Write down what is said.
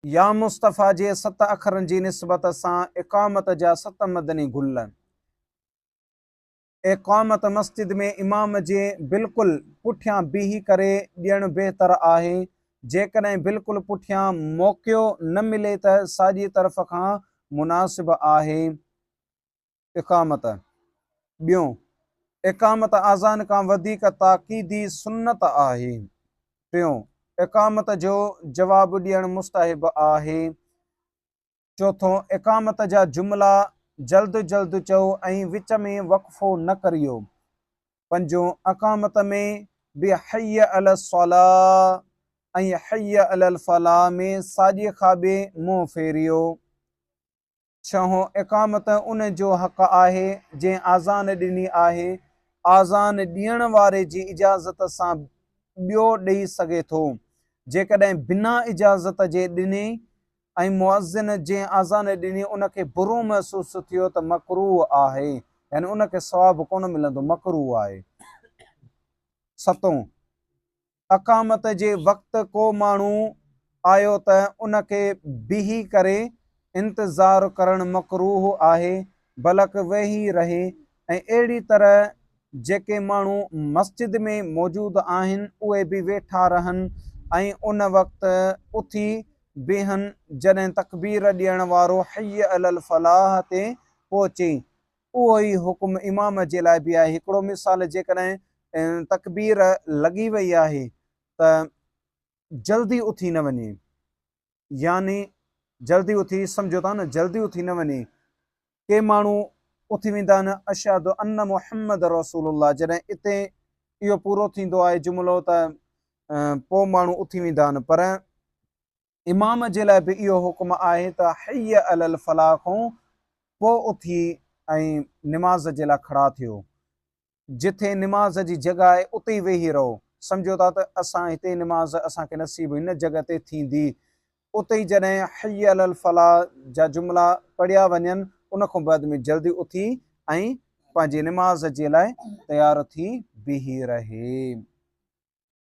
يا مصطفيٰ جي ست اکرن جي نسبت سان اقامت جا ست مدني گل. اقامت مسجد ۾ امام جي بلڪل پٺيان بيهي ڪري ڏيڻ بهتر آهي. جيڪڏهن بلڪل پٺيان موقعو نه ملي ته ساڄي طرف کان مناسب آهي. اقامت. ٻيون، اقامت اذان کان وڌيڪ تاڪيدي سنت آهي. ٽيون، اقامت جو جواب ڏيڻ مستحب آهي. چوٿون، اقامت جا جملا جلد جلد چئو ۽ وچ ۾ وقفو نه ڪريو. پنجون، اقامت ۾ به حي علي الصلوة ۽ حي علي الفلاح ۾ ساڄي کاٻي منهن ڦيريو. ڇهون، اقامت ان جو حق آهي جنهن آذان ڏني آهي، آذان ڏيڻ واري جي اجازت سان ٻيو ڏئي سگهي ٿو، جيڪڏهن بنا اجازت جي ڏني ۽ مؤذن جنهن آذان ڏني ان کي برو محسوس ٿيو ته مڪروه آهي، يعني ان کي ثواب ڪونه ملندو، مڪروه آهي. ستون، اقامت جي وقت ڪو ماڻهو آيو ته ان کي بيهي ڪري انتظار ڪرڻ مڪروه آهي بلڪ ويهي رهي ۽ اهڙي طرح جيڪي ماڻهو مسجد ۾ موجود آهن اهي به ويٺا رهن ۽ ان وقت اٿي بيهن جڏهن تڪبير ڏيڻ وارو حي علي الفلاح تي پهچي. اهو ئي حڪم امام جي لاء به آهي. هڪڙو مثال جيڪڏهن تڪبير لڳي وئي آهي ته جلدي اٿي نه وڃي يعني جلدي اٿي سمجهو ٿا نه جلدي اٿي نه وڃي. ڪي ماڻهو اٿي ويندا آهن اشهد ان محمد رسول الله جڏهن اتي اهو پورو ٿيندو آهي جملو ته پوء ماڻهو اٿي ويندا آهن پر امام جي لاء به اهو حڪم آهي ته حي علي الفلاح کان پوء اٿي ۽ نماز جي لاء کڙا ٿيو. جٿي نماز جي جڳهه آهي اتي ئي ويهي رهو. سمجهو ٿا ته اسان هتي نماز اسان کي نصيب هن جڳهه تي ٿيندي. اتي ئي جڏهن حي علي الفلاح جا جملا پڙهيا وڃن ان کان بعد ۾ جلدي اٿي ۽ پنهنجي نماز جي لاء تيار ٿي بيهي رهي.